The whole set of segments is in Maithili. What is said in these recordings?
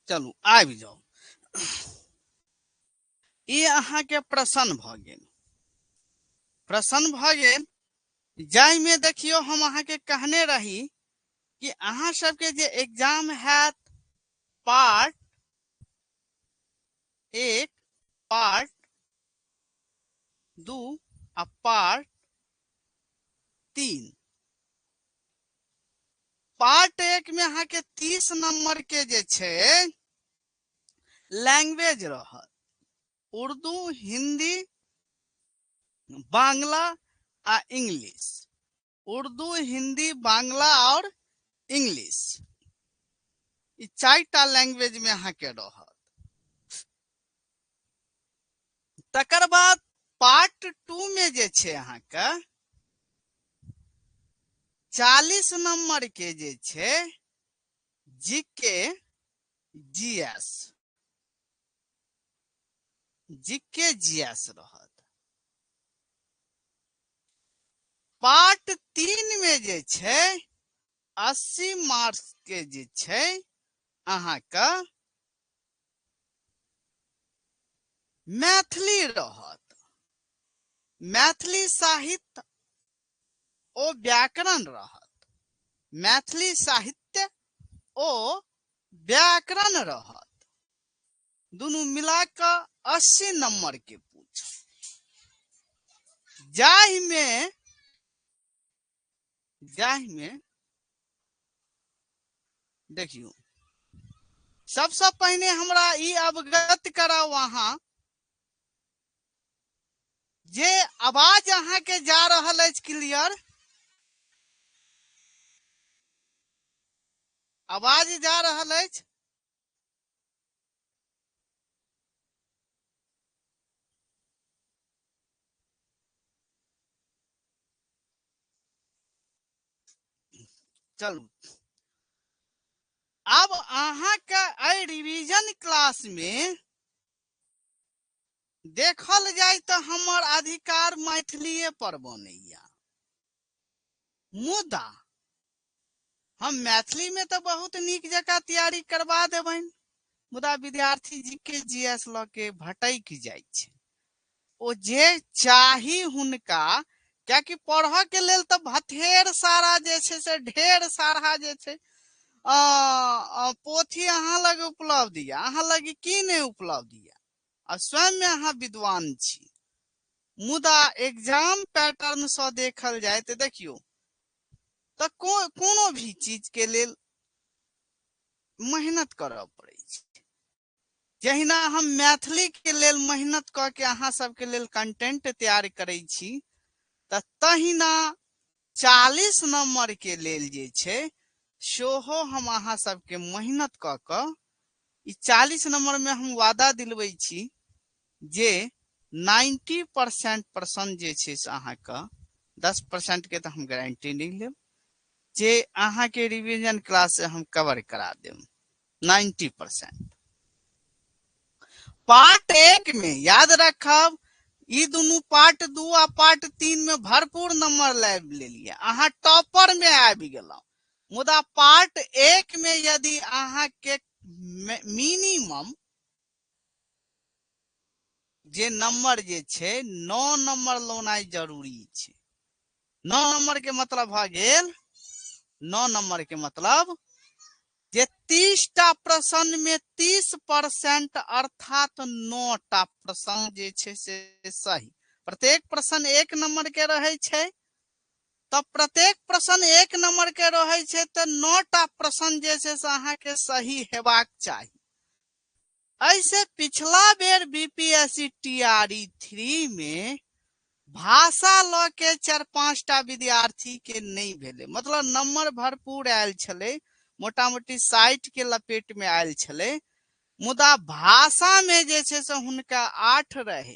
चलू आबि जाउ। ई अहाँके प्रश्न भऽ गेल, प्रश्न भऽ गेल जाहिमे देखियौ हम अहाँके कहने रही कि अहाँ सबके जे एग्जाम हैत पार्ट 1, पार्ट 2 आ पार्ट 3। पार्ट 1 में अहाँके 30 नंबर के जे छै लैंग्वेज रहत, उर्दू, हिंदी, बांग्ला आ इंग्लिश। उर्दू, हिंदी, बांग्ला और इंग्लिश, ई 4टा लैंग्वेज में अहाँके रहत। तकर बाद पार्ट 2 में जे छै अहाँके 40 नंबर के जे छै जीके जीएस, जीके जीएस रहत। पार्ट 3 में जे छै 80 मार्क्स के जे छै अहाँके मैथिली रहत, मैथिली साहित्य ओ व्याकरण रहत, मैथिली साहित्य ओ व्याकरण रहत, दुनू मिला कऽ 80 नंबर के पूछ, जाहिमे देखियौ सबसँ पहिने हमरा ई अवगत कराउ अहाँ जे आवाज अहाँके जा रहल अछि क्लियर? आवाज जा रहल अछि? चलू आब अहाँके एहि रिवीजन क्लास में देखल जाय तऽ हमर अधिकार मैथिलीए पर बनैया, मुदा हम मैथिली में तऽ बहुत नीक जकाँ तैयारी करबा देबनि, मुदा विद्यार्थी जी के जी एस लऽ के भटकि जाइ छै। ओ जे चाही हुनका, कियाकि पढ़ऽ के लेल तऽ भथेर सारा जे छै से ढेर सारा जे छै पोथी अहाँ लग उपलब्ध यऽ, अहाँ लग की नहि उपलब्ध यऽ, आ स्वयं में अहाँ विद्वान छी, मुदा एग्जाम पैटर्न सँ देखल जाय तऽ देखियौ तऽ कोनो भी चीज के लेल मेहनत करऽ पड़ै छै। जहिना हम मैथिली के लेल मेहनत कऽ के अहाँ सबके लेल कंटेंट तैयार करै छी, तऽ तहिना 40 नंबर के लेल जे छै सेहो हम अहाँ सबके मेहनत कऽ कऽ ई 40 नंबर में हम वादा दिलबै छी जे 90% प्रश्न जे छै से अहाँके 10% के तऽ हम गारंटी नहि लेब जे अहाँके रिवीजन क्लास से हम कवर करा देब 90%। पार्ट 1 में याद रखब ई दुनू पार्ट 2 आ पार्ट 3 में भरपूर नंबर लाबि लेलियै, अहाँ टॉपर में आबि गेलहुँ, मुदा पार्ट 1 में यदि अहाँके मिनिमम जे नंबर जे छै 9 नंबर लौनाइ जरूरी छै। 9 नंबर के मतलब भऽ गेल, 9 नंबर के मतलब जे 30टा प्रश्न में 30% अर्थात 9टा प्रश्न जे छै से सही। प्रत्येक प्रश्न 1 नंबर के रहै छै, तऽ प्रत्येक प्रश्न 1 नंबर के रहै छै, तऽ 9टा प्रश्न जे छै से अहाँके सही हेबाक चाही। ऐसे पिछला बेर B P S C T R E 3 में भाषा लऽ के 4-5टा विद्यार्थी के नहि भेलै, मतलब नंबर भरपूर आयल छलै, मोटा-मोटी 60 के लपेट में आयल छलै, मुदा भाषा में जे छै से हुनका 8 रहे,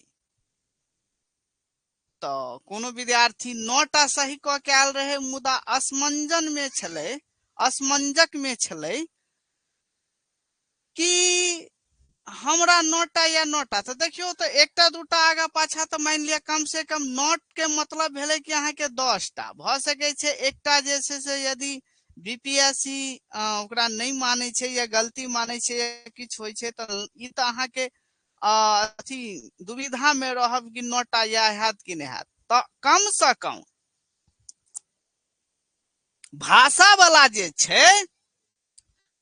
तऽ कोनो विद्यार्थी 9टा सही कऽ के आयल रहे, मुदा असमंजन में छलै, असमंजक में छलै कि हमरा 9टा या 9टा। तऽ देखियौ तऽ 1टा 2टा आगा पाछा तऽ मानि लिअ कम से कम 9 के मतलब भेलै कि अहाँके 10टा भऽ सकै छै। 1टा जे छै से यदि बीपीएससी ओकरा नहि मानै छै या गलती मानै छै या किछु होइ छै, तऽ ई तऽ अहाँके अथी दुविधा मे रहब कि 9 टा या हैत कि नहि हैत। तऽ कम से कम भाषा वाला जे छै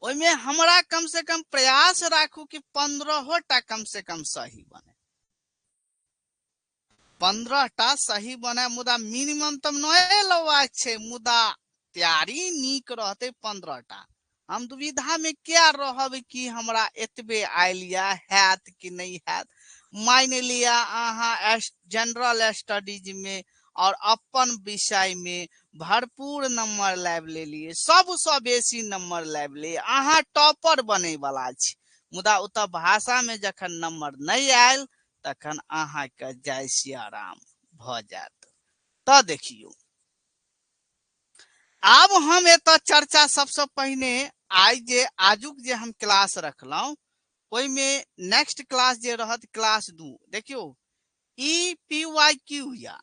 ओहिमे हमरा कम से कम प्रयास राखू कि 15 टा कम से कम सही बने, 15 टा सही बने, मुदा मिनिमम तऽ 9 लेबाक छै, मुदा तैयारी नीक रहतै 15 टा। हम दुविधा में क्या रहब कि हमरा एतबे आयल या हैत कि नहि हैत। मानि लिअ अहाँ जनरल स्टडीज में और अपन विषय में भरपूर नंबर लाबि लेलियै, सबसँ बेसी नंबर लाबि लेलियै, अहाँ टॉपर बनै वाला छी, मुदा ओतऽ भाषा में जखन नंबर नहि आयल तखन अहाँके जय सियाराम भऽ जायत। तऽ देखियौ आब हम एतऽ चर्चा सबसँ पहिने आइ जे आजुक जे हम क्लास रखलहुँ ओहिमे नेक्स्ट क्लास जे रहत क्लास 2। देखियौ ई पी वाई क्यू या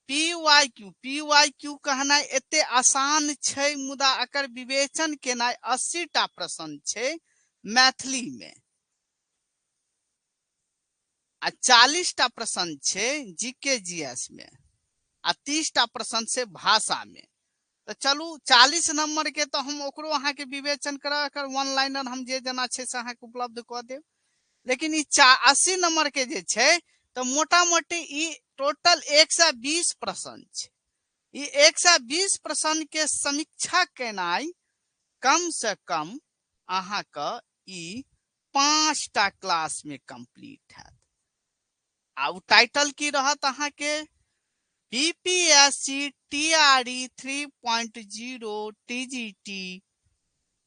P Y Q, P Y Q कहनाइ एते आसान छै, मुदा एकर विवेचन केनाइ 80 टा प्रश्न छै मैथिली में आ 40 टा प्रश्न छै जी के जी एस में आ 30 टा प्रश्न छै भाषा में। तऽ चलू 40 नंबर के तऽ हम ओकरो अहाँके विवेचन करब, एकर वन लाइनर हम जे जेना छै से अहाँके उपलब्ध कऽ देब। लेकिन ई 80 नंबर के जे छै तऽ मोटा मोटी ई टोटल 120 प्रश्न छै। ई 120 प्रश्न के समीक्षा केनाइ कम से कम अहाँके ई 5टा क्लास में कंप्लीट हैत। आ ओ टाइटल की रहत अहाँके BPSC TRE 3.0 TGT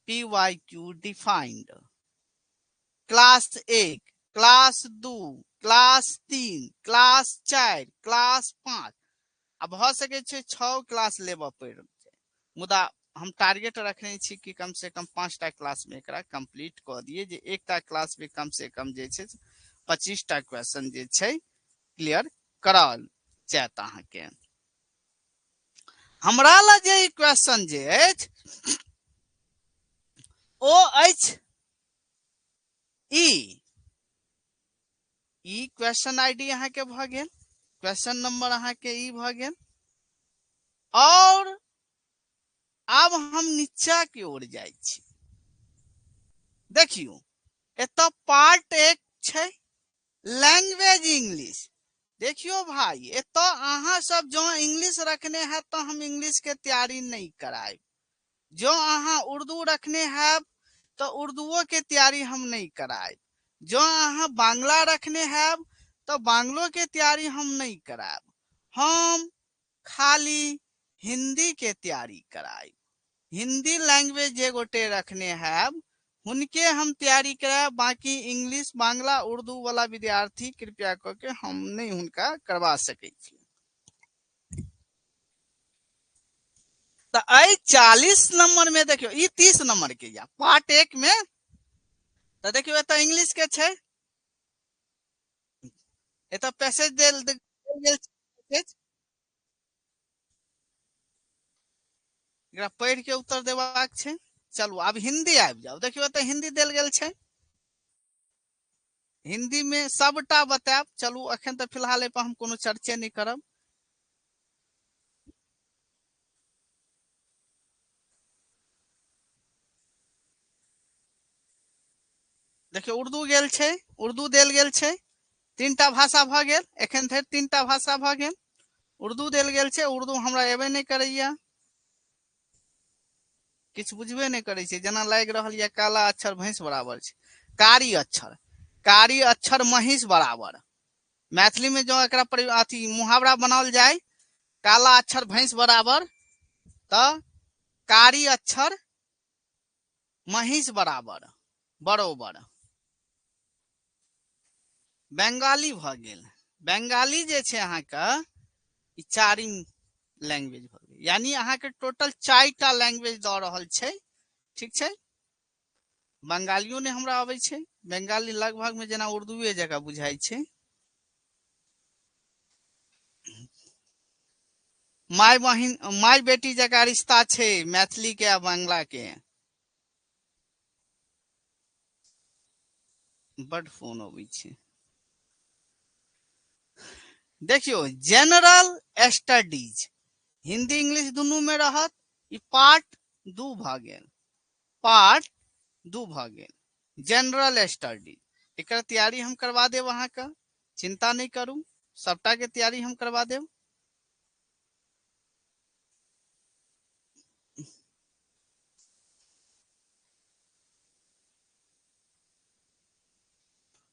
PYQ defined, class 1, class 2, class 3, class 4, class 5, आ भऽ सकै छै 6 क्लास लेबऽ पड़ि जाय, मुदा हम टारगेट रखने छी कि कम से कम 5टा क्लास में एकरा कंप्लीट कऽ दिए, जे एकटा क्लास में कम से कम जे छै 25टा क्वेश्चन जे छै क्लियर कराओल जायत अहाँके। हमरा लग जे ई क्वेश्चन जे अछि ओ अछि ई क्वेश्चन आईडी अहाँके भऽ गेल, क्वेश्चन नंबर अहाँके ई भऽ गेल। और आब हम नीचा की ओर जाइ छी, देखियौ एतऽ पार्ट 1 छै लैंग्वेज इंग्लिश। देखियौ भाई एतऽ अहाँ सब जँ इंग्लिश रखने हैत तऽ हम इंग्लिश के तैयारी नहि करायब, जँ अहाँ उर्दू रखने हैब तऽ उर्दूओ के तैयारी हम नहि करायब, जँ अहाँ बांग्ला रखने हैब तऽ बांग्लो के तैयारी हम नहि करायब, हम खाली हिंदी के तैयारी करायब। हिंदी लैंग्वेज जे गोटे रखने हैब हुनके हम तैयारी करायब, बाकी इंग्लिश बांग्ला उर्दू वाला विद्यार्थी कृपया कऽ के हम नहि हुनका करवा सकै छी। तऽ एहि 40 नंबर में देखियौ ई 30 नंबर के या पार्ट 1 में, तऽ देखियौ एतऽ इंग्लिश के छै, एतऽ पैसेज देल गेल छै, एकरा पढ़ि के उत्तर देबाक छै। चलू आब हिंदी आबि जाउ, देखियौ एतऽ हिंदी देल गेल छै, हिंदी में सबटा बतायब। चलू अखन तऽ फिलहाल एहि पर हम कोनो चर्चे नहि करब। देखियौ उर्दू गेल छै, उर्दू देल गेल छै, 3टा भाषा भऽ गेल, एखन धरि 3टा भाषा भऽ गेल। उर्दू देल गेल छै, उर्दू हमरा एबे नहि करैया, किछु बुझबे नहि करै छै, जेना लागि रहल यऽ काला अक्षर भैंस बराबर छै, कारी अक्षर, कारी अक्षर महींस बराबर। मैथिली में जो एकरा अथी मुहावरा बनाओल जाय, काला अक्षर भैंस बराबर, तऽ कारी अक्षर महींस बराबर बरोबर। बंगाली भऽ गेल, बंगाली जे छै अहाँके ई चारिम लैंग्वेज भऽ गेल, यानी अहाँके टोटल 4टा लैंग्वेज दऽ रहल छै। ठीक छै, बंगालियो नहि हमरा अबै छै, बंगाली लगभग में जेना उर्दूए जकाँ बुझाइ छै। माय बहिन माय बेटी जकाँ रिश्ता छै मैथिली के आ बांग्ला के। बड फोन अबै छै। देखियौ, जनरल स्टडीज हिंदी इंग्लिश दुनू में रहत। ई पार्ट 2 भऽ गेल, पार्ट 2 भऽ गेल जनरल स्टडीज। एकर तैयारी हम करवा देब अहाँके, चिंता नहि करू, सबटा के तैयारी हम करवा देब।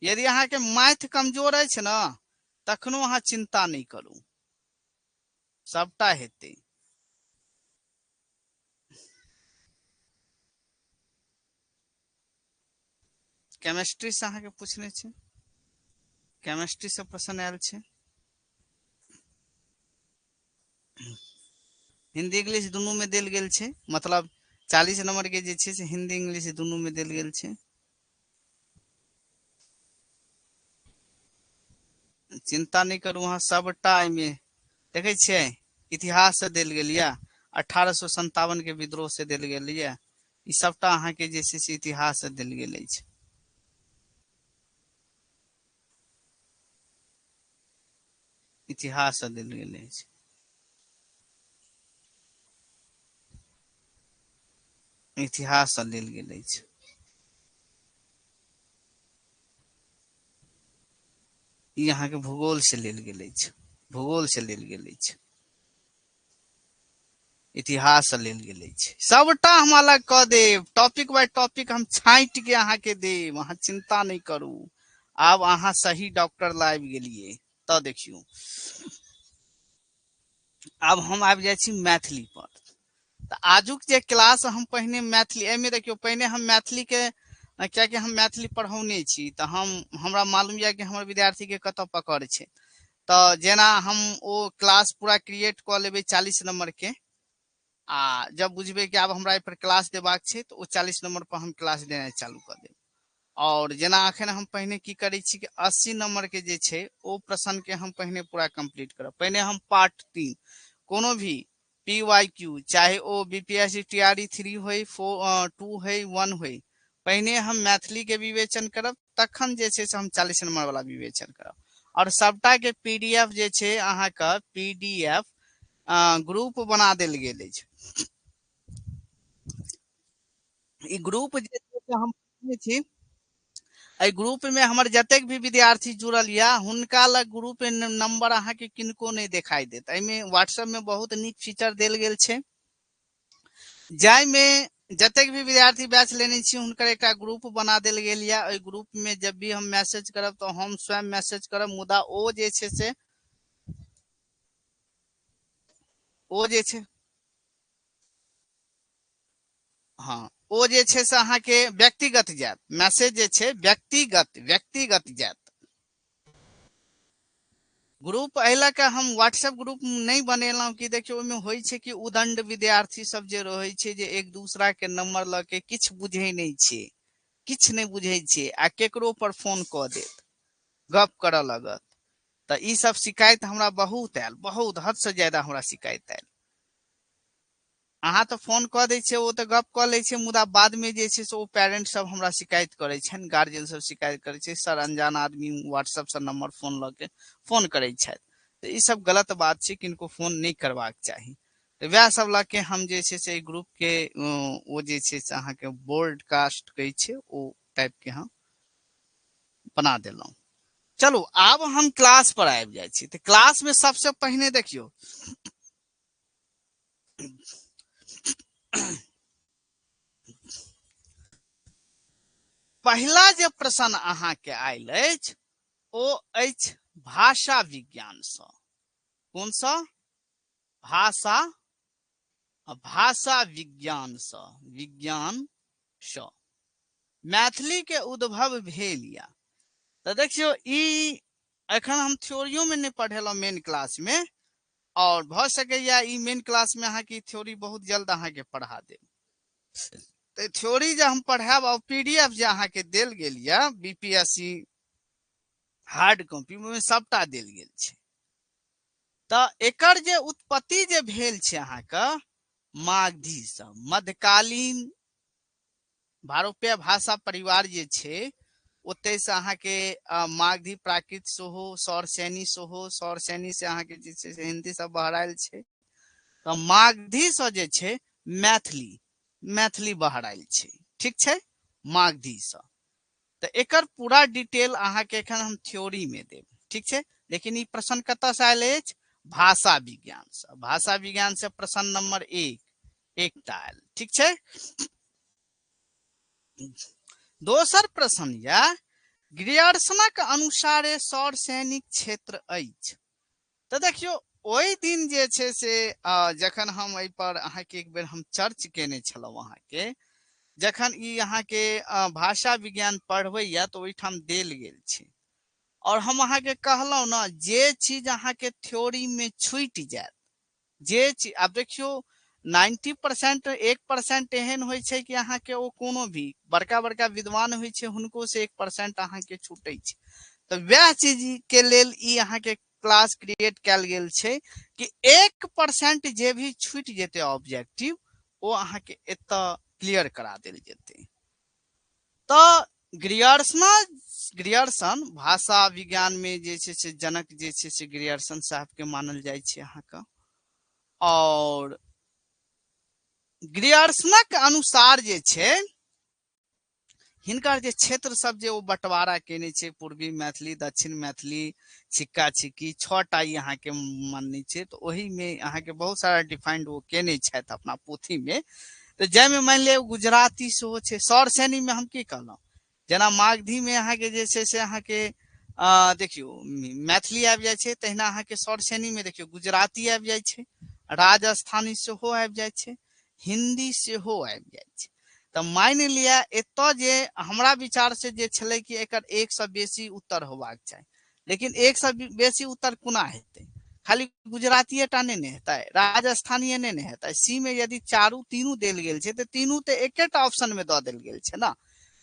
यदि अहाँके मैथ कमजोर अछि ने तखनो अहाँ चिंता नहि करू, सबटा हेतै। केमिस्ट्री से अहाँके पूछने छै, केमिस्ट्री से प्रश्न आयल छै। हिंदी इंग्लिश दुनू में देल गेल छै, मतलब 40 नंबर के जे छै से हिंदी इंग्लिश दुनू में देल गेल छै। चिंता नहि करू अहाँ, सबटा एहिमे देखै छियै इतिहास से देल गेल यऽ, 1857 के विद्रोह से देल गेल यऽ, ई सबटा अहाँके जे छै से इतिहास से देल गेल अछि। इतिहास से देल गेल अछि। इतिहास से लेल गेल अछि। ई अहाँके भूगोल से लेल गेल अछि, भूगोल से लेल गेल अछि, इतिहास से लेल गेल अछि। सबटा हम अलग कऽ देब, टॉपिक बाय टॉपिक हम छाँटि के अहाँके देब, अहाँ चिंता नहि करू। आब अहाँ सही डॉक्टर लग आबि गेलियै तऽ देखियौ। आब हम आबि जाइ छी मैथिली पर। तऽ आजुक जे क्लास हम पहिने मैथिली एहिमे देखियौ, पहिने हम मैथिली के, कियाकि हम मैथिली पढ़ौने छी तऽ हमरा मालूम यऽ कि हमर विद्यार्थी के कतऽ पकड़ छै। तऽ जेना हम ओ क्लास पूरा क्रिएट कऽ लेबै 40 नंबर के, आ जब बुझबै कि आब हमरा एहि पर क्लास देबाक छै तऽ ओ 40 नंबर पर हम क्लास देनाइ चालू कऽ देब। और जेना अखन हम पहिने की करै छी कि 80 नंबर के जे छै ओ प्रश्न के हम पहिने पूरा कंप्लीट करब। पहिने हम पार्ट 3 कोनो भी पी वाई क्यू, चाहे ओ B P S C T R E 3 होय, 4, 2 होय, 1 होय, पहिने हम मैथिली के विवेचन करब, तखन जे छै से हम 40 नंबर वाला विवेचन करब। और सबटा के पी डी एफ जे छै अहाँके पी डी एफ ग्रुप बना देल गेल अछि। ई ग्रुप जे छै से हम बनेने छी, एहि ग्रुप में हमर जतेक भी विद्यार्थी जुड़ल यऽ हुनका लग ग्रुप नंबर अहाँके किनको नहि देखाई देत। एहिमे व्हाट्सएप में बहुत नीक फीचर देल गेल छै, जाहिमे जतेक भी विद्यार्थी बैच लेने छी हुनकर एकटा ग्रुप बना देल गेल यऽ। ओहि ग्रुप में जब भी हम मैसेज करब तऽ हम स्वयं मैसेज करब, मुदा ओ जे छै से ओ जे छै हाँ ओ जे छै से अहाँके व्यक्तिगत जायत मैसेज, जे छै व्यक्तिगत जायत। ग्रुप एहि लऽ कऽ हम व्हाट्सएप ग्रुप नहि बनेलहुँ कि देखियौ ओहिमे होइ छै कि उदंड विद्यार्थी सब जे रहै छै जे एक दूसरा के नंबर लऽ के किछु बुझै नहि छै, किछु नहि बुझै छै आ केकरो पर फोन कऽ देत, गप करऽ लगत। तऽ ई सब शिकायत हमरा बहुत आयल, बहुत हद से ज्यादा हमरा शिकायत आयल। अहाँ तऽ फोन कऽ दै छियै, ओ तऽ गप कऽ लै छै, मुदा बादमे जे छै से ओ पेरेंट सब हमरा शिकायत करै छनि, गार्जियन सब शिकायत करै छै, सर अनजान आदमी व्हाट्सएप से नंबर फोन लऽ के फोन करै छथि। तऽ ई सब गलत बात छै, किनको फोन नहि करबाक चाही। तऽ वएह सब लऽ के हम जे छै से एहि ग्रुप के ओ जे छै से अहाँके बोर्डकास्ट कहै छै ओ टाइप के हम बना देलहुँ। चलू आब हम क्लास पर आबि जाइ छी। तऽ क्लास में सबसे पहिने देखियौ पहिला जे प्रश्न अहाँके आयल अछि ओ अछि भाषा विज्ञान सँ। कोन सँ? भाषा विज्ञान सँ, विज्ञान सँ मैथिली के उद्भव भेल या। तऽ देखियौ ई एखन हम थ्योरियो में नहि पढ़ेलहुँ मेन क्लास में, और भऽ सकैया ई मेन क्लास में अहाँके ई थ्योरी बहुत जल्द अहाँके पढ़ा देब। तऽ थ्योरी जे हम पढ़ायब और पी डी एफ जे अहाँके देल गेल यऽ B P S C hard copy ओहिमे सबटा देल गेल छै। तऽ एकर जे उत्पत्ति जे भेल छै अहाँके मागधीसँ, मध्यकालीन भारोपीय भाषा परिवार जे छै ओतहिसँ अहाँके मागधी प्राकृत सेहो, सौरसैनी सेहो, सौरसैनी से अहाँके जे छै से हिन्दी सब बहरायल छै। तऽ मागधीसँ जे छै मैथिली, मैथिली बहरायल छै। ठीक छै, मागधीसँ। तऽ एकर पूरा डिटेल अहाँके एखन हम थ्योरीमे देब। ठीक छै, लेकिन ई प्रश्न कतऽसँ आयल अछि? भाषा विज्ञानसँ। भाषा विज्ञानसँ प्रश्न नंबर 1 एकटा आयल। ठीक छै, दोसर प्रश्न यह, ग्रियर्सनक अनुसारे सौर सैनिक क्षेत्र अछि। तऽ देखियौ, ओहि दिन जे छै से जखन हम एहि पर अहाँके एक बेर हम चर्च केने छलहुँ अहाँके, जखन ई अहाँके भाषा विज्ञान पढ़बैया तऽ ओहिठाम देल गेल छै, और हम अहाँके कहलहुँ ने, जे चीज अहाँके थ्योरी में छूटि जायत, जे चीज आब देखियौ 90% 1% एहन होइ छै कि अहाँके ओ कोनो भी बड़का बड़का विद्वान होइ छै हुनको से 1% अहाँके छूटै छै। तऽ वएह चीज के लेल ई अहाँके क्लास क्रिएट कयल गेल छै कि 1% जे भी छूटि जेतै ऑब्जेक्टिव, ओ अहाँके एतऽ क्लियर करा देल जेतै। तऽ ग्रियर्सन भाषा विज्ञान में जे छै से जनक जे छै से ग्रियर्सन साहब के मानल जाइ छै अहाँके। और ग्रियर्सनक अनुसार जे छै हिनकर जे क्षेत्र सब जे ओ बंटवारा केने छै, पूर्वी मैथिली, दक्षिण मैथिली, छिक्का छिक्की, 6टा ई अहाँके मानने छै। तऽ ओहिमे अहाँके बहुत सारा डिफाइंड ओ केने छथि अपना पोथी में। तऽ जाहिमे मानि लिअ गुजराती सेहो छै। सौर श्रेणी में हम की कहलहुँ, जेना मागधी में अहाँके जे छै से अहाँके देखियौ मैथिली आबि जाइ छै, तहिना अहाँके सौर श्रेणी में देखियौ गुजराती आबि जाइ छै, राजस्थानी सेहो आबि जाइ छै, हिन्दी सेहो आबि जाइ छै। तऽ मानि लिअ एतऽ जे हमरा विचार से जे छलै कि एकर 1 सँ बेसी उत्तर होबाक चाही, लेकिन 1 सँ बेसी उत्तर कोना हेतै? खाली गुजरातीये टा नहि ने हेतै, राजस्थानीय नहि ने हेतै। सी में यदि चारू तीनू देल गेल छै तऽ तीनू तऽ एकेटा ऑप्शन में दऽ देल गेल छै ने।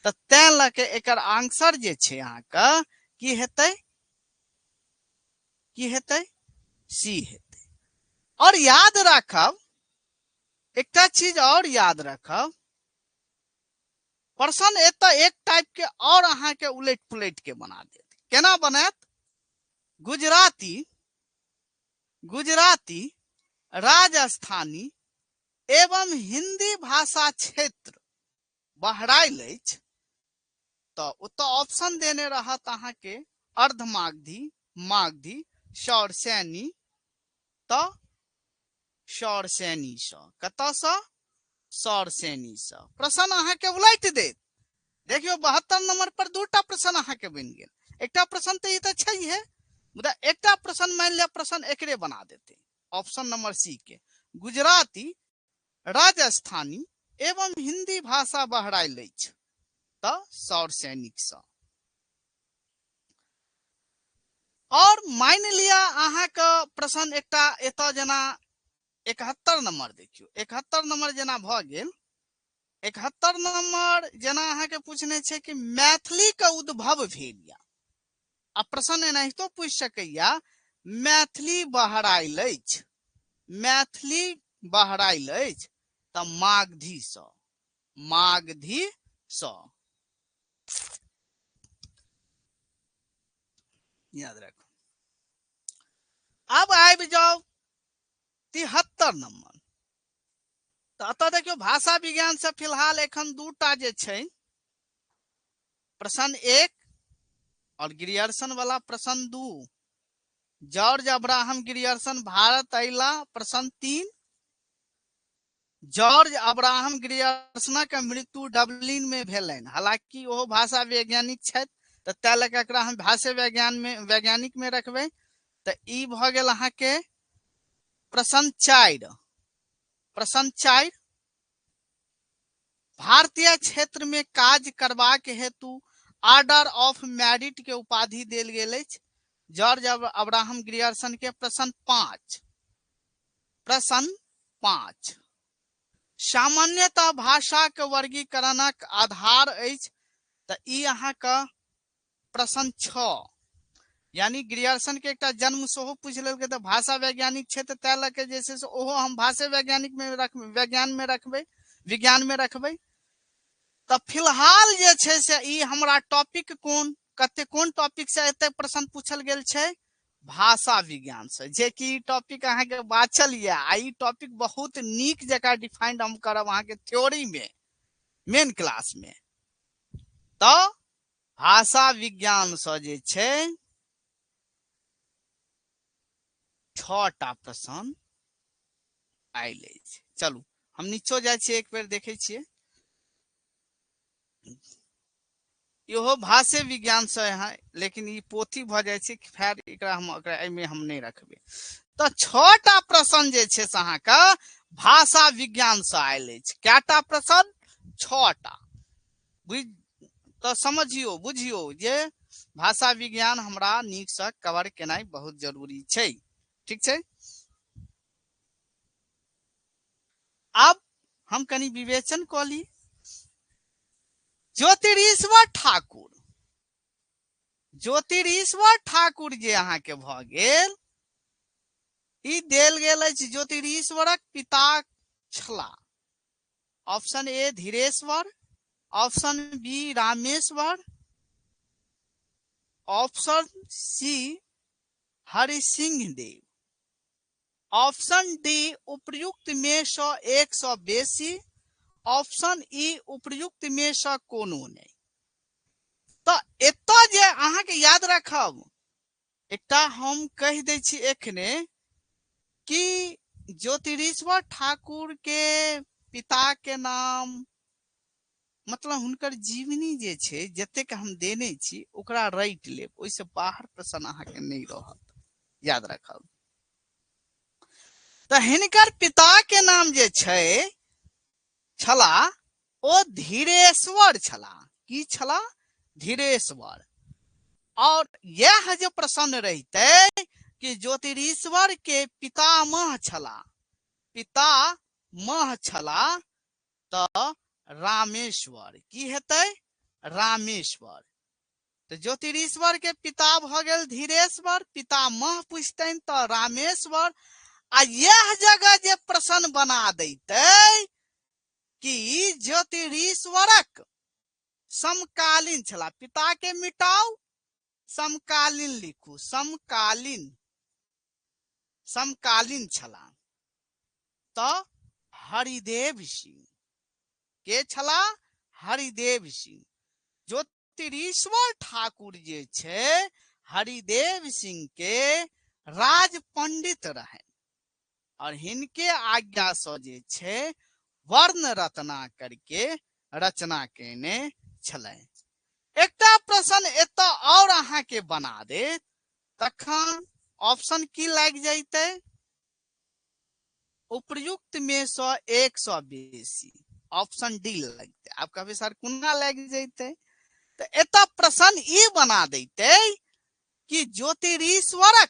तऽ तैं लऽ के एकर आंसर जे छै अहाँके की हेतै? की हेतै? सी हेतै। और याद राखब एकटा चीज, और याद राखब, प्रश्न एतऽ एक टाइप के और अहाँके उलटि पुलटि के बना देत। केना बनायत? गुजराती, गुजराती, राजस्थानी एवं हिंदी भाषा क्षेत्र बहरायल अछि, तऽ ओतऽ ऑप्शन देने रहत अहाँके अर्धमागधी, मागधी, सौरसैनी। तऽ सौरसैनीसँ, कतऽसँ? सौरसैनीसँ प्रश्न अहाँके उलटि देत। देखियौ 72 नंबर पर 2टा प्रश्न अहाँके बनि गेल। एकटा प्रश्न तऽ ई तऽ छैहे, मुदा एकटा प्रश्न मानि लिअ प्रश्न एकरे बना देतै, ऑप्शन नंबर सी के, गुजराती, राजस्थानी एवं हिंदी भाषा बहरायल अछि, तऽ सौरसैनिकसँ। और मानि लिअ अहाँके प्रश्न एकटा एतऽ जेना 71 नंबर देखियौ, 71 नंबर जेना भऽ गेल, 71 नंबर जेना अहाँके पूछने छै कि मैथिली के उद्भव भेल या, आ प्रश्न एनाहितो पूछि सकैया, मैथिली बहरायल अछि, मैथिली बहरायल अछि तऽ मागधीसँ, मागधीसँ याद राखू। अब आबि जाउ 73 नंबर। तऽ एतऽ देखियौ भाषा विज्ञान से फिलहाल एखन 2टा जे छै प्रश्न 1 और ग्रियर्सन वाला प्रश्न 2, जॉर्ज अब्राहम ग्रियर्सन भारत अयला प्रश्न 3, जॉर्ज अब्राहम ग्रियर्सनक मृत्यु डबलिन में भेलनि। हालांकि ओहो भाषा वैज्ञानिक छथि, तऽ तै लऽ कऽ एकरा हम भाषा विज्ञान में, वैज्ञानिक में रखबै। तऽ ई भऽ गेल अहाँके प्रश्न 4। प्रश्न 4, भारतीय क्षेत्र में काज करबाक हेतु ऑर्डर ऑफ मेरिट के उपाधि देल गेल अछि जॉर्ज अब्राहम ग्रियर्सन के। प्रश्न 5, प्रश्न 5, सामान्यतः भाषाक वर्गीकरणक आधार अछि, तऽ ई अहाँके प्रश्न 6। यानी ग्रियर्सन के एकटा जन्म सेहो पूछि लेलकै, तऽ भाषा वैज्ञानिक छै, तऽ तै लऽ के जे छै से ओहो हम भाषे वैज्ञानिक मे रख, विज्ञान मे रखबै, विज्ञान मे रखबै। तऽ फिलहाल जे छै से ई हमरा टॉपिक कोन कते कोन टॉपिक से एते प्रश्न पूछल गेल छै, भाषा विज्ञान से, जे कि ई टॉपिक अहाँके बाचल यऽ आ ई टॉपिक बहुत नीक जकाँ डिफाइंड हम करब अहाँके थ्योरी मे मेन क्लास मे। तऽ भाषा विज्ञान से जे छै 6टा प्रश्न आयल अछि। चलू हम नीचो जाइ छियै, एक बेर देखै छियै। इहो भाषे विज्ञान से है, लेकिन ई पोथी भऽ जाइ छै, खैर एकरा हम एकरा एहिमे हम नहि रखबै। तऽ 6टा प्रश्न जे छै से अहाँके भाषा विज्ञान से आयल अछि। कएटा प्रश्न? 6टा। बुझ तऽ समझियौ बुझियौ जे भाषा विज्ञान हमरा नीकसँ कवर केनाइ बहुत जरूरी छै। ठीक छै, आब हम कनि विवेचन कऽ ली। ज्योतिरीश्वर ठाकुर, ज्योतिरीश्वर ठाकुर जे अहाँके भऽ गेल, ई देल गेल अछि ज्योतिरीश्वरक पिता छला। Option A Dhireshwar, option B Rameshwar, option C Harisingh Dev, option D उपयुक्त में सँ एक सँ बेसी, ऑप्शन ई उपयुक्त में सँ कोनो नहि। तऽ एतऽ जे अहाँके याद राखब, एकटा हम कहि दै छी एखने कि ज्योतिरीश्वर ठाकुर के पिता के नाम, मतलब हुनकर जीवनी जे छै जतेक हम देने छी ओकरा रटि लेब, ओहिसँ बाहर प्रश्न अहाँके नहि रहत, याद राखब। तऽ हिनकर पिता के नाम जे छै छला ओ धीरेश्वर छला। की छला? धीरेश्वर। और यह जे प्रश्न रहितै कि ज्योतिरीश्वर के पितामह छला, पितामह छला, तऽ रामेश्वर। की हेतै? रामेश्वर। तऽ ज्योतिरीश्वर के पिता भऽ गेल धीरेश्वर, पितामह पुछतनि तऽ रामेश्वर। आ यह जगह जे प्रश्न बना दैतै कि ज्योतिरीश्वरक समकालीन छला, पिता के मिटाउ समकालीन लिखू, समकालीन, समकालीन छला, तऽ हरिदेव सिंह। के छला? हरिदेव सिंह। ज्योतिरीश्वर ठाकुर जे छै हरिदेव सिंह के राज पंडित रहनि और हिनके आज्ञा से जे छै वर्ण रत्ना करके रचना केने छलै। एकटा प्रश्न एतऽ और अहाँके बना देत, तखन ऑप्शन की लागि जैतै? उपयुक्त में सँ एक सँ बेसी, ऑप्शन डी लगतै। आब कहबै सर कोना लागि जैतै? तऽ एतऽ प्रश्न ई बना दैतै कि ज्योतिरीश्वरक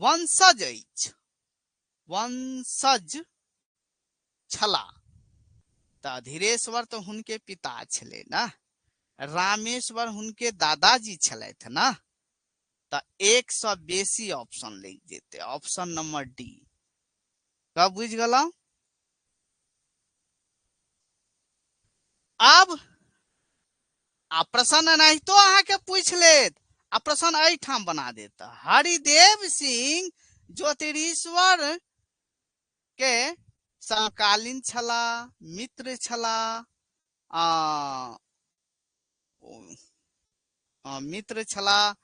वंशज अछि, वंशज छला, तऽ धीरेश्वर तऽ हुनके पिता छलै ने, रामेश्वर हुनके दादाजी छलथि ने, तऽ एक सँ बेसी ऑप्शन लागि जेतै, ऑप्शन नंबर डी। कब बुझि गेलहुँ? आब आ प्रश्न एनाहितो अहाँके पूछि लेत आ प्रश्न एहिठाम बना देत। हरिदेव सिंह ज्योतिरीश्वर के समकालीन छला, मित्र छला, आ मित्र छला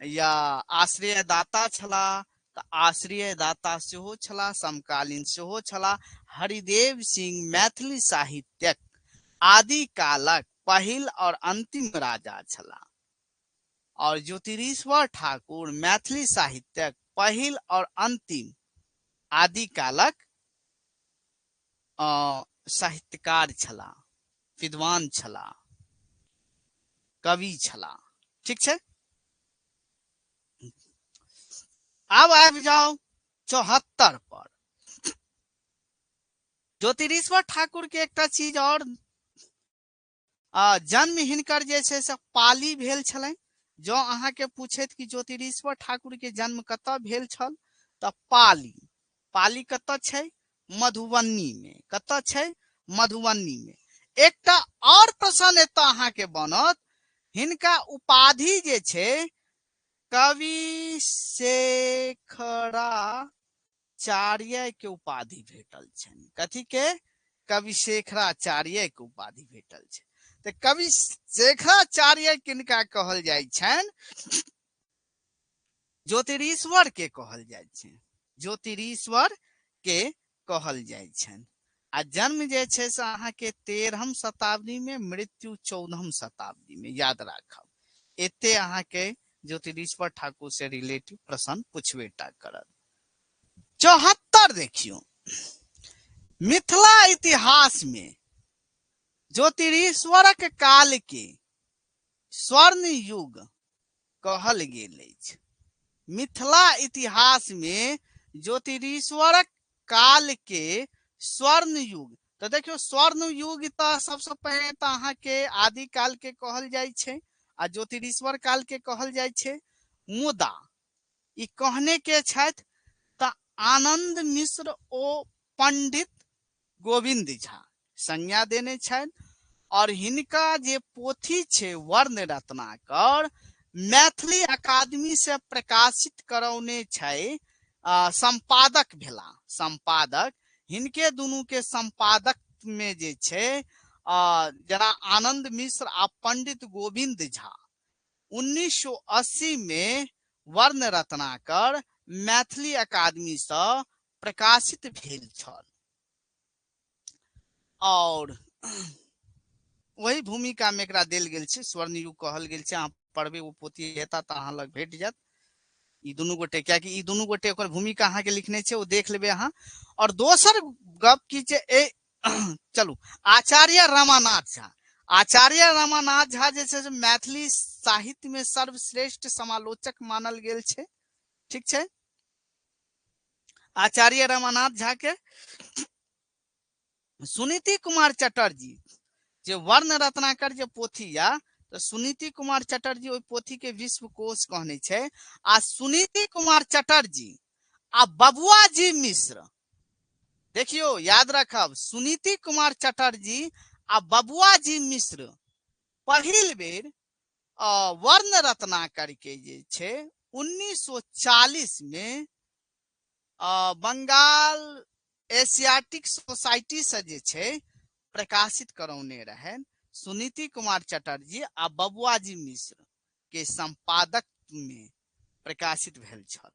या आश्रयदाता छला, तऽ आश्रयदाता सेहो छला, समकालीन सेहो छला। हरिदेव सिंह मैथिली साहित्यक आदिकालक पहिल और अंतिम राजा छला और ज्योतिरीश्वर ठाकुर मैथिली साहित्यक पहिल और अंतिम आदिकालक साहित्यकार छला, विद्वान छला, कवि छला। ठीक छै, आब आबि जाउ 74 पर। ज्योतिरीश्वर ठाकुर के एकटा चीज और, जन्म हिनकर जे छै से पाली भेल छलनि जँ अहाँके पूछैत कि ज्योतिरीश्वर ठाकुर के जन्म कतऽ भेल छल, तऽ पाली। पाली कतऽ छै? मधुबनी मे। कतऽ छै? मधुबनी मे। एकटा और प्रश्न एतऽ अहाँके बनत, हिनका उपाधि जे छै कवि शेखराचार्य के उपाधि भेटल छनि। कथी के? कवि शेखराचार्य के उपाधि भेटल छै। तऽ कवि शेखराचार्य किनका कहल जाइ छनि? ज्योतिरीश्वर के कहल जाइ छै, ज्योतिरीश्वर के कहल जाइ छनि। आ जन्म जे छै से अहाँके 13हम शताब्दी में, मृत्यु 14हम शताब्दी में, याद राखब। एते अहाँके ज्योतिरीश्वर ठाकुर से रिलेटिव प्रश्न पूछबे टा करत। 74 देखियौ, मिथिला इतिहास में ज्योतिरीश्वरक काल के स्वर्ण युग कहल गेल अछि। मिथिला इतिहास में ज्योतिरीश्वरक काल के स्वर्ण युग, तऽ देखियौ स्वर्ण युग तऽ सबसँ पहिने तऽ अहाँके आदि काल के कहल जाइ छै आ ज्योतिरीश्वर काल के कहल जाइ छै। मुदा ई कहने के छथि? तऽ आनंद मिश्र ओ पंडित गोविंद झा संज्ञा देने छनि। और हिनका जे पोथी छै वर्ण रत्नाकर, मैथिली अकादमी से प्रकाशित करौने छै, संपादक भेला, संपादक हिनके दुनू के संपादक में जे छै, जेना आनंद मिश्र आ पंडित गोविंद झा 1980 में वर्ण रत्नाकर मैथिली अकादमी से प्रकाशित भेल छल। और वही भूमिका में एकरा देल गेल छै, स्वर्णयुग कहल गेल छै। अहाँ पढ़बै ओ पोथी हेता तऽ अहाँ लग भेट जायत ई दुनू गोटे, कियाकि ई दुनू गोटे ओकर भूमिका अहाँके लिखने छै, ओ देख लेबै अहाँ। और दोसर गप की छै, ए चलू आचार्य रमानाथ झा, आचार्य रमानाथ झा जे छै से मैथिली साहित्य में सर्वश्रेष्ठ समालोचक मानल गेल छै, ठीक छै। आचार्य रमानाथ झा के सुनीति कुमार चटर्जी जे वर्ण रत्नाकर जे पोथी या, तऽ सुनीति कुमार चटर्जी ओहि पोथी के विश्वकोश कहने छै। आ सुनीति कुमार चटर्जी आ बबुआ जी मिश्र, देखियो याद रखब, सुनीति कुमार चटर्जी आ बबुआ जी मिश्र पहिल बेर वर्ण रत्नाकर के जे छै 1940 में बंगाल एशियाटिक सोसाइटी से जे छै प्रकाशित करौने रहनि सुनीति कुमार चटर्जी आ बबुआजी मिश्र के संपादक में प्रकाशित भेल छल।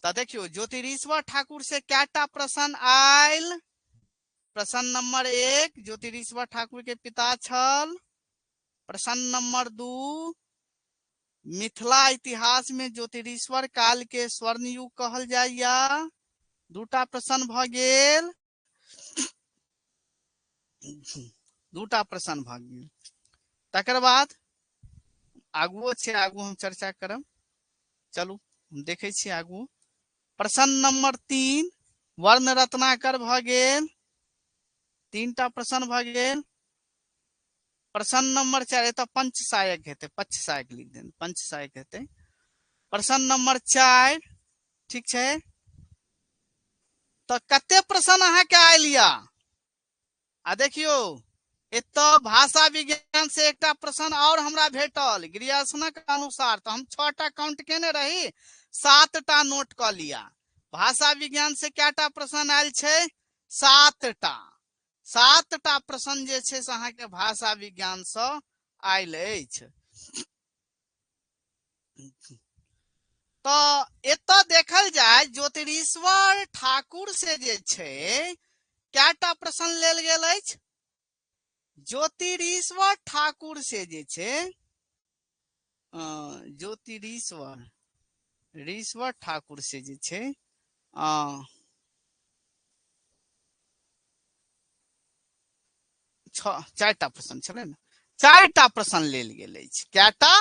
तऽ देखियौ ज्योतिरीश्वर ठाकुर से कएटा प्रश्न आयल? प्रश्न नंबर 1, ज्योतिरीश्वर ठाकुर के पिता छल। प्रश्न नंबर 2, मिथिला इतिहास में ज्योतिरीश्वर काल के स्वर्ण युग कहल जाइया। दूटा प्रश्न भ गेल, दूटा प्रश्न भ गेल। तकर बाद आगुओ छै, आगू हम चर्चा करब। चलू हम देखै छी आगू। प्रश्न नंबर 3, वर्ण रत्नाकर भ गेल, 3टा प्रश्न भ गेल। प्रश्न नंबर 4, एतऽ पंचसायक हेतै, पक्षसायक लिख देन, पंचसायक हेतै। प्रश्न नंबर 4, ठीक छै। तऽ कते प्रश्न अहाँके आयल या? आ देखियौ एतऽ भाषा विज्ञान से एकटा प्रश्न और हमरा भेटल ग्रियर्सनक अनुसार, तऽ हम 6टा काउंट केने रही, 7टा नोट कऽ लिया। भाषा विज्ञान से कएटा प्रश्न आयल छै? 7टा। 7टा प्रश्न जे छै से अहाँके भाषा विज्ञान सँ आयल अछि। तऽ एतऽ देखल जाय ज्योतिरीश्वर ठाकुर से जे छै कएटा प्रश्न लेल गेल अछि? ज्योतिरीश्वर ठाकुर से जे छै, ज्योतिरीश्वर रीश्वर ठाकुर से जे छै, 4टा प्रश्न छलै ने, 4टा प्रश्न लेल गेल अछि। कएटा?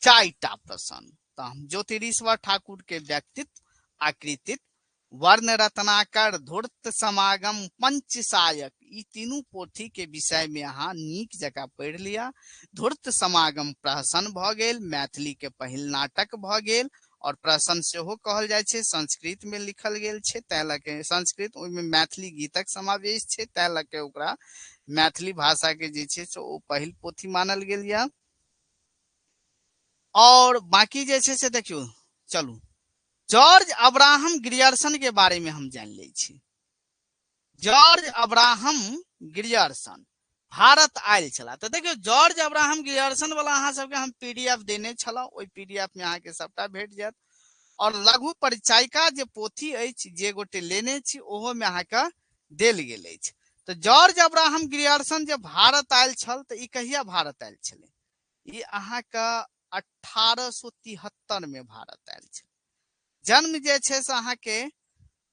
4टा प्रश्न। तऽ हम ज्योतिरीश्वर ठाकुर के व्यक्तित्व आ कृतित्व, वर्ण रत्नाकर, धूर्त समागम, पंचसायक, ई तीनू पोथी के विषय में अहाँ नीक जकाँ पढ़ि लिअ। धूर्त समागम प्रहसन भऽ गेल, मैथिली के पहिल नाटक भऽ गेल और प्रहसन सेहो कहल जाइ छै, संस्कृत में लिखल गेल छै, तै लऽ के संस्कृत ओहिमे मैथिली गीतक समावेश छै, तै लऽ के ओकरा मैथिली भाषा के जे छै से ओ पहिल पोथी मानल गेल यऽ। और बाकी जे छै से देखियौ, चलू जॉर्ज अब्राहम ग्रियर्सन के बारे में हम जानि लै छी। जॉर्ज अब्राहम ग्रियर्सन भारत आयल छलाह। तऽ देखियौ जॉर्ज अब्राहम ग्रियर्सन वाला अहाँ सबके हम पीडीएफ देने छलहुँ, ओहि पीडीएफ में अहाँके सबटा भेट जायत। और लघु परिचायिका जे पोथी अछि जे गोटे लेने छी ओहो में अहाँके देल गेल अछि। तऽ जॉर्ज अब्राहम ग्रियर्सन जे भारत आयल छल, तऽ ई कहिया भारत आयल छलै? ई अहाँके 1873 में भारत आयल छल। जन्म जे छै से अहाँके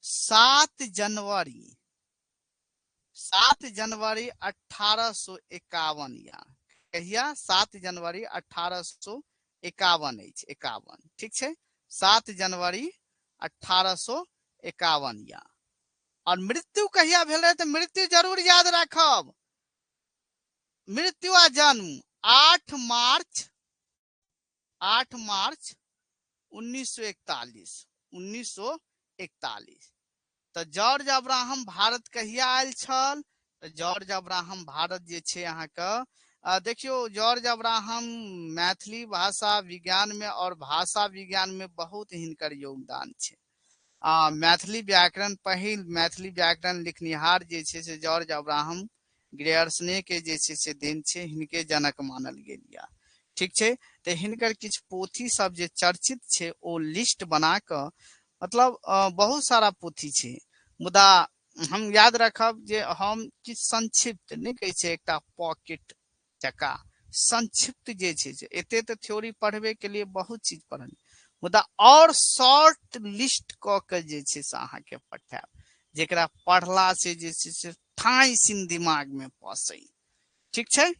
7 जनवरी, 7 जनवरी 1851 या कहिया? 7 जनवरी 1851 अछि, 51, ठीक छै, 7 जनवरी 1851 या। और मृत्यु कहिया भेल रहे? तऽ मृत्यु जरूर याद राखब, मृत्यु आ जन्म 8 मार्च, 8 मार्च 1941, 1941। तऽ जॉर्ज अब्राहम भारत कहिया आयल छल? तऽ जॉर्ज अब्राहम भारत जे छै अहाँके, देखियौ जॉर्ज अब्राहम मैथिली भाषा विज्ञान में और भाषा विज्ञान में बहुत हिनकर योगदान छै। मैथिली व्याकरण, पहिल मैथिली व्याकरण लिखनिहार जे छै से जॉर्ज अब्राहम ग्रियर्सने के जे छै से देन छै, हिनके जनक मानल गेल यऽ, ठीक छै। तऽ हिनकर किछु पोथी सब जे चर्चित छै ओ लिस्ट बना कऽ, मतलब बहुत सारा पोथी छै, मुदा हम याद रखब जे हम किछु संक्षिप्त नहि कहै छै, एकटा पॉकेट जकाँ संक्षिप्त जे छै से एते तऽ थ्योरी पढ़बे के लिए बहुत चीज पढ़ल, मुदा और शॉर्ट लिस्ट कऽ के जे छै से अहाँके पठायब, जेकरा पढ़ला से जे छै से ठाई सिन दिमाग में पसै, ठीक छै।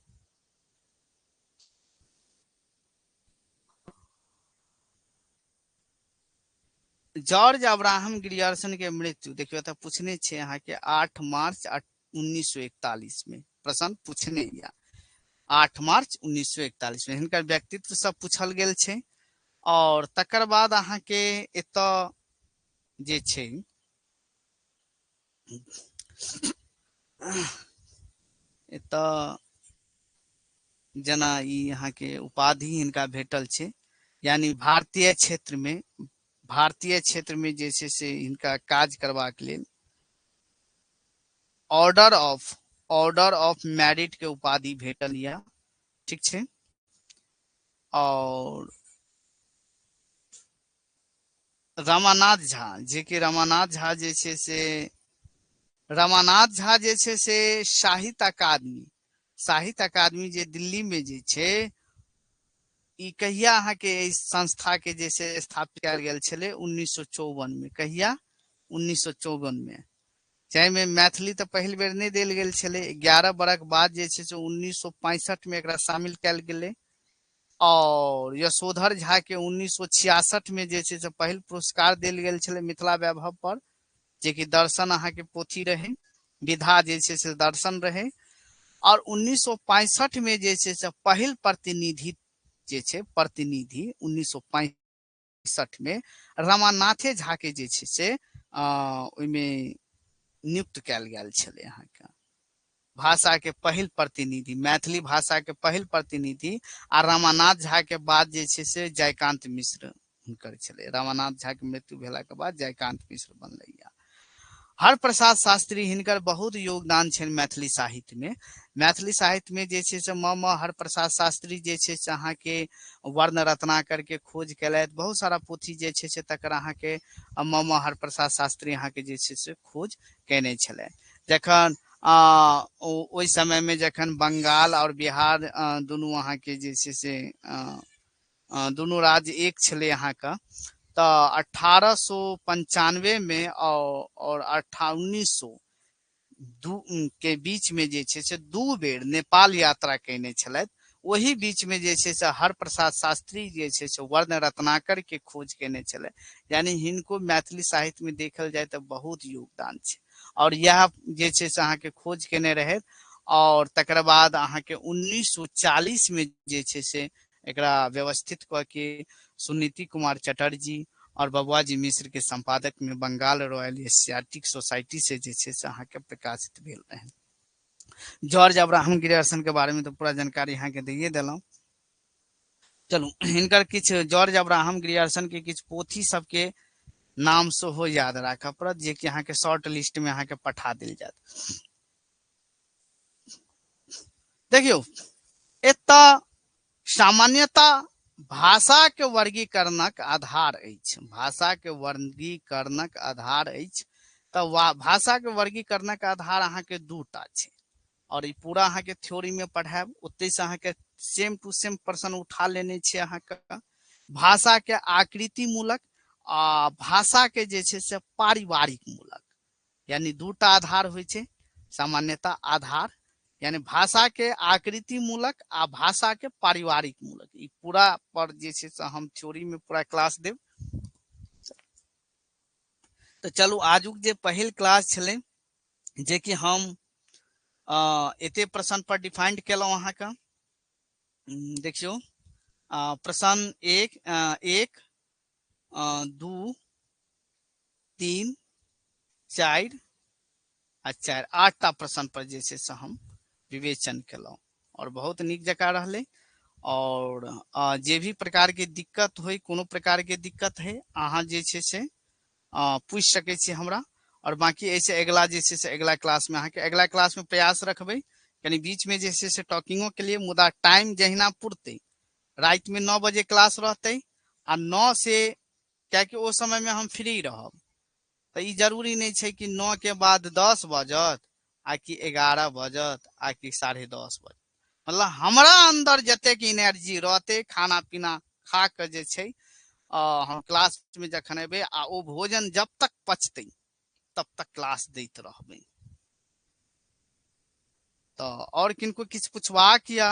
जॉर्ज अब्राहम ग्रियर्सन के मृत्यु देखियौ तऽ पूछने छै अहाँके 8 मार्च 1941 में प्रश्न पूछने या 8 मार्च 1941 में हिनकर व्यक्तित्व सब पूछल गेल छै। और तकर बाद अहाँके एतऽ जे छै एतऽ जेना ई अहाँके उपाधि हिनका भेटल छै, यानी भारतीय क्षेत्र में, भारतीय क्षेत्र में जे छै से हिनका काज करबाक लेल ऑर्डर ऑफ मेरिट के उपाधि भेटल यऽ, ठीक छै। और रमानाथ झा, जे कि रमानाथ झा जे छै से, रमानाथ झा जे छै से साहित्य अकादमी, साहित्य अकादमी जे दिल्ली में जे छै, ई कहिया अहाँके एहि संस्था के जे छै स्थापित कयल गेल छलै? 1954 में। कहिया? 1954 में। जाहिमे मैथिली तऽ पहिल बेर नहि देल गेल छलै, 11 बरख बाद जे छै से 1965 में एकरा शामिल कयल गेलै। और यशोधर झा के 1966 में जे छै से पहिल पुरस्कार देल गेल छलै मिथिला वैभव पर, जे कि दर्शन अहाँके पोथी रहै, विधा जे छै से दर्शन रहै। और 1965 में जे छै से पहिल प्रतिनिधि जे छै, प्रतिनिधि 1965 में रमानाथे झा के जे छै से ओहिमे नियुक्त कयल गेल छलै अहाँके भाषा के पहिल प्रतिनिधि, मैथिली भाषा के पहिल प्रतिनिधि। आ रमानाथ झा के बाद जे छै से जयकांत मिश्र हुनकर छलै। रमानाथ झा के मृत्यु भेला के बाद जयकांत मिश्र बनलै। हरप्रसाद शास्त्री, हिनकर बहुत योगदान छनि मैथिली साहित्य में। मैथिली साहित्य में जे छै से म म हरप्रसाद शास्त्री जे छै से अहाँके वर्ण रत्नाकर के खोज केलथि, बहुत सारा पोथी जे छै से तकर अहाँके म म हरप्रसाद शास्त्री अहाँके जे छै से खोज केने छलथि। जखन ओहि समय में जखन बंगाल और बिहार दुनू अहाँके जे छै से दुनू राज्य एक छलै अहाँके, तऽ 1895 में और 1902 के बीच में जे छै से 2 बेर नेपाल यात्रा कयने छलथि। ओही बीच में जे छै से हरप्रसाद शास्त्री जे छै से वर्ण रत्नाकर के खोज केने छलै, यानी हिनको मैथिली साहित्य में देखल जाय तऽ बहुत योगदान छै। आओर इएह जे छै से अहाँके खोज केने रहथि। आओर तकर बाद अहाँके 1940 मे जे छै से एकरा व्यवस्थित कऽ के सुनीति कुमार चटर्जी और बबुआजी मिश्र के संपादक में बंगाल रॉयल एशियाटिक सोसाइटी से जे छै से अहाँके प्रकाशित भेल रहै। जॉर्ज अब्राहम ग्रियर्सन के बारे में तऽ पूरा जानकारी अहाँके दैये देलहुँ। चलू हिनकर किछु जॉर्ज अब्राहम ग्रियर्सन के किछु पोथी सबके नाम सेहो याद राखऽ पड़त, जे कि अहाँके शॉर्ट लिस्ट में अहाँके पठा देल जायत। देखियौ एतऽ सामान्यता भाषा के वर्गीकरणक आधार अछि, भाषा के वर्गीकरणक आधार अछि। तऽ भाषा के वर्गीकरणक आधार अहाँके दूटा छै और ई पूरा अहाँके थ्योरी में पढ़ायब, ओतहि से अहाँके सेम टू सेम प्रश्न उठा लेने छै अहाँके। भाषा के आकृति मूलक आ भाषा के जे छै से पारिवारिक मूलक, यानी दूटा आधार होइ छै सामान्यतः आधार, यानी भाषा के आकृति मूलक आ भाषा के पारिवारिक मूलक। ई पूरा पर जे छै से हम थ्योरी में पूरा क्लास देब। तऽ चलू आजुक जे पहिल क्लास छलै जे कि हम एते प्रश्न पर डिफाइंड केलहुँ अहाँके। देखियौ प्रश्न 1, 1, 2, 3, 4 आ 4, 8टा प्रश्न पर जे छै से हम विवेचन केलहुँ और बहुत नीक जकाँ रहलै। और जे भी प्रकार के दिक्कत होय, कोनो प्रकार के दिक्कत है, अहाँ जे छै से पूछि सकै छी हमरा। और बाकी एहिसँ अगिला जे छै से अगिला क्लास में अहाँके अगिला क्लास में प्रयास रखबै, कनि बीच में जे छै से टॉकिंगो के लिए, मुदा टाइम जहिना पुरतै राति में 9 बजे क्लास रहतै आ 9 से, कियाकि ओ समय में हम फ्री रहब, तऽ ई जरूरी नहि छै कि 9 के बाद 10 बजत आ कि 11 बजत आ कि 10:30 बजत। मतलब हमरा अंदर जतेक एनर्जी रहतै, खाना पीना खा कऽ जे छै हम क्लास में जखन एबै आ ओ भोजन जब तक पचतै तब तक क्लास दैत रहबै। तऽ और किनको किछु पुछबाक या?